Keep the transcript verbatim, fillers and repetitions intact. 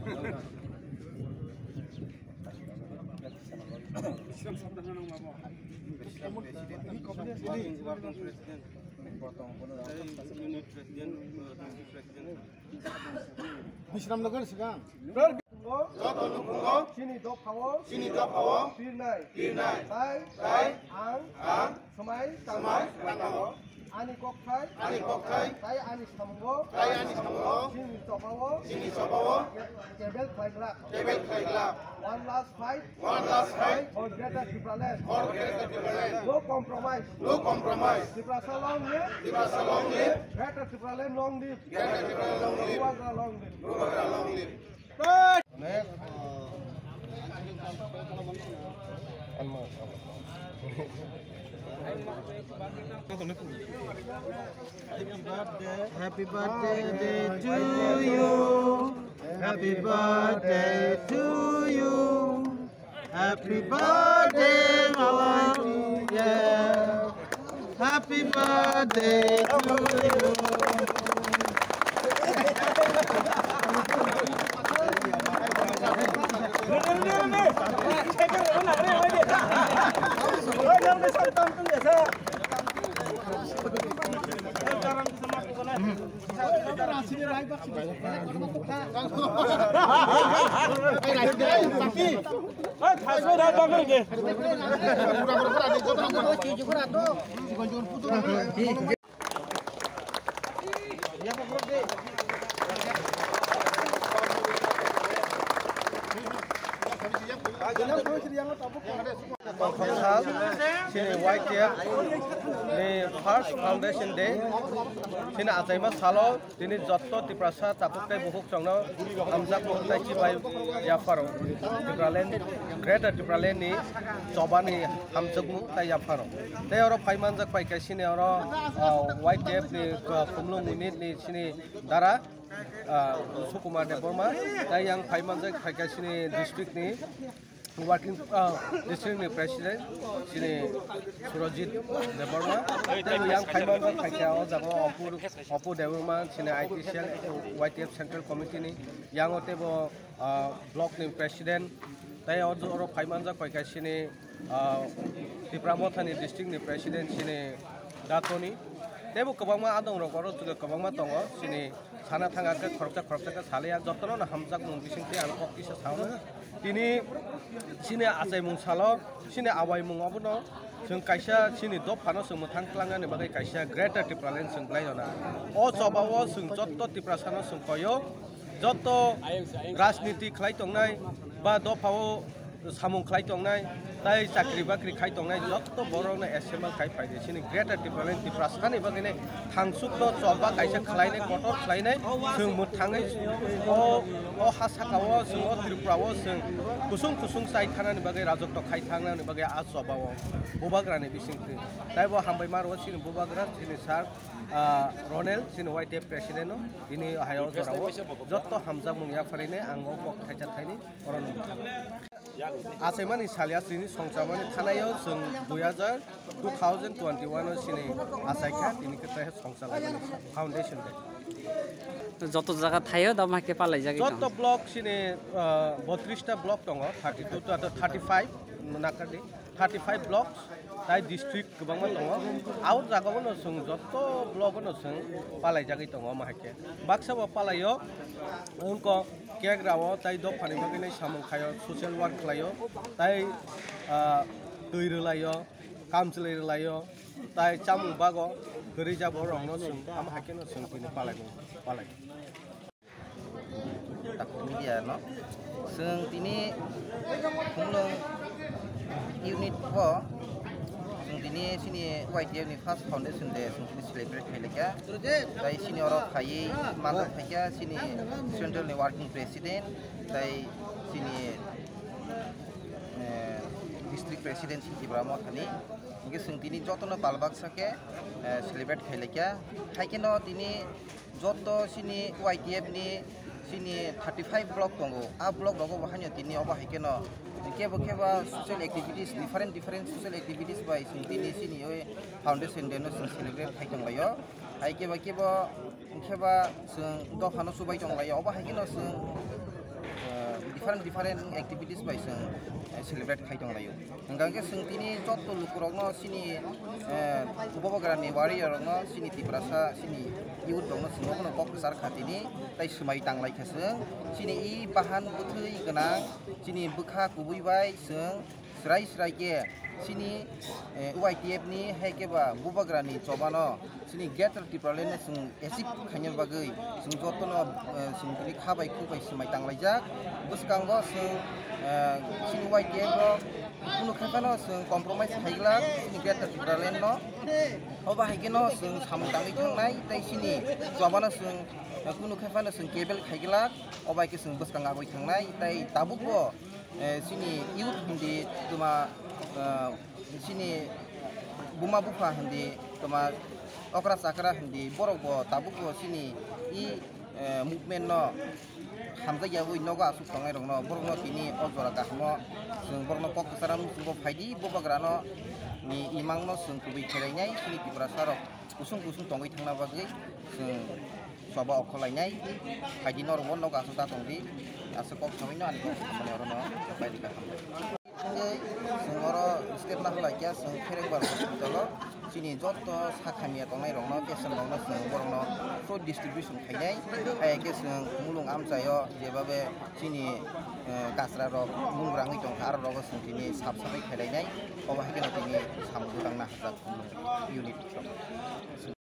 Working President, Unit President, District President. Bisramnagar sigang. Joto nukhungo chini dophao, chini dophao pirnai, pirnai. Tai, tai. Ang, ang. Swmai, swmai. Tangkao. Ani kokthai, ani kokthai. Tai ani samungo, tai ani samungo. Chini chobao, chini chobao. Table khlai glak, table khlai glak. One last fight, one last fight. For Greater Tipraland, for Greater Tipraland. No compromise, no compromise. Tiprasa long live, Tiprasa long live. Greater Tipraland long live. Bubagra long live. Bubagra long live. Happy birthday to you. Happy birthday to you. Happy birthday, Mama. Yeah. Happy birthday to you. Chini Y T F ni first foundation day, chini achaima salo tini jotto Tiprasa takhuk tei bukhuk chwngno hamjakmung tei chibai yapharo Tipraland, Greater Tipraland ni chobani hamjakmung tei yapharo. Tei oro phai manjak pai kaisini oro, ah, Y T F ni, ah, Khumlung unit ni chini dara, ah, Sukumar Debbarma, tei yang phai manjak phai kaisini district ni working, ah, district ni president, chini Surajit Debbarma, tei yang phai manjak phai kha o jaga o Apu, Apu Debbarma, chini I T cell, Y T F central committee ni, yang o teibo, ah, block ni president, tei o oro phai manjak phai kha chini, ah, Tipra Mothani district ni president chini Datoni, teibo kwbangma adong rok oro kwbangma tongo chini. Sana thanga khe khoroksa khoroksa khe salaiya, jotono no hamjakmung bisingtwi ang kok kisa sao. Tini chini achaimung salo, chini awaimung obono chwng kaisa chini dophano chwng mwthang tlangnani bagwi kaisa Greater Tipraland chwng bwlai rwna. O chobao chwng jotto Tiprasano chwng koyo, jotto rajniti khlai tongnai ba dophao samung khlai tongnai, tai chakri bakri khai tongnai, jotto borokno assemble khai phai di. Chini Greater Tipraland Tiprasani bagwino thangsukno choba kaisa khlainai, kotor khlainai, chwng mwthangwi o, o ha sakao, chwng o Tripurao, chwng kusung kusung chai thanani bagwi, rajotto khai thangnani bagwi a chobao Bubagrani bisingtwi. Taibo hambai ma rwo chini Bubagra, chini sir, ah, Ronel, chini Y T F president-no, bini hai o jorao jotto hamjakmung yapharine ang o kok thaisa thaini oro nung. Achaimani salya chini songchamani thanai o chwng dui hajar, two thousand twenty-one o chini achaikha, tini khe taiha songcha laimani foundation day. Joto jaga thaio da ma khe palaijagwi tong. Joto block chini, ah, botris ta block tongo, thirty-two to thirty-five nakardi, thirty-five blocks, tai district kwbangma tongo. Aur jagao no chwng joto block no chwng palaijagwi tongo ma hai khe. Baksa bo palaio, wngkok kek rao, tai dophani bagwi nai samung khaio, social work khlaio, tai, ah, twi rwlaio, kamchwlwi rwlaio, tai chamung bago, kwrwi jabo rokno chwng tamo hai kheno chwng tini palai, palai. Takhuk media no. Chwng tini Khumlung unit o chwng tini chini Y T F ni first foundation day chwng tini celebrate khailai kha. Tai chini oro phaiwi manjak khaikha chini central ni working president tai chini, eh, district president Singkibra Mothani. Hingke chwng tini jotono pal baksa khe, eh, celebrate khailai kha. Hai kheno tini joto chini Y T F ni chini thirty-five block tongo. A block rogo bo haino tini obo hai kheno kebo kebo social activities, different different social activities bai chwng tini chini o foundation day no chwng celebrate khai tonglaio. Hai kebo kebo khe ba chwng dophano chubai tonglaio. Obo hai kheno chwng Different different activities bai chwng, eh, celebrate khai tong laio. Hwnkha khe chwng tini joto lukurokno chini, eh, Bubagrani warrior rokno chini Tiprasa chini youth rokno chwng bono kok kwchar kha tini tei swmai tang lai kha chwng chini i bahan bwthwi gwnang chini bwkha kubui bai chwng Srai srai khe chini, eh, Y T F ni hai khe ba Bubagrani chobano chini Greater Tipraland no chwng achieve khaina bagwi chwng jotono, eh, chwng tini kha bai khuk bai swmai tang laijak. Bwskango chwng, eh, chini Y T F o kunu khe phano chwng compromise khai glak chini Greater Tipraland no. Obo hai khe no chwng samung tangwi thangnai tei chini chobano chwng, eh, kunu khe phano chwng cable khai glak. Obo hai khe chwng bwskang agwi thangnai tei tabuk bo eh, chini youth hindi tuma, eh, chini buma bupha hindi tuma okra chakra hindi borok bo tabuk bo chini i, eh, movement no hamjak yawi nogo asuk tongnai rok no borok no tini o jora kaham o chwng borok no kok kwcharo muchungo phaidi Bubagra no ni imang no chwng kubui khelai nai chini Tiprasa rok kusung kusung tongwi thangna bagwi chwng choba okholainai. Phaidi norok bo nogo aswk da tongdi, aswk kok samwi no ani kok samani oro no pai rika hambai. Hwnkhe chwng oro step nahalai khe chwng Kherengbar hospital o chini joto sakhamya tongnai rok no patient rok no chwng borok no food distribution khainai. Hai khe chwng mulung amchai o jebabe chini, eh, kasra rok mungrangwi tongkha aro rogo chwng tini sap sapai khailainai. Obo hai kheno tini samung bwtang nahajak unit rok.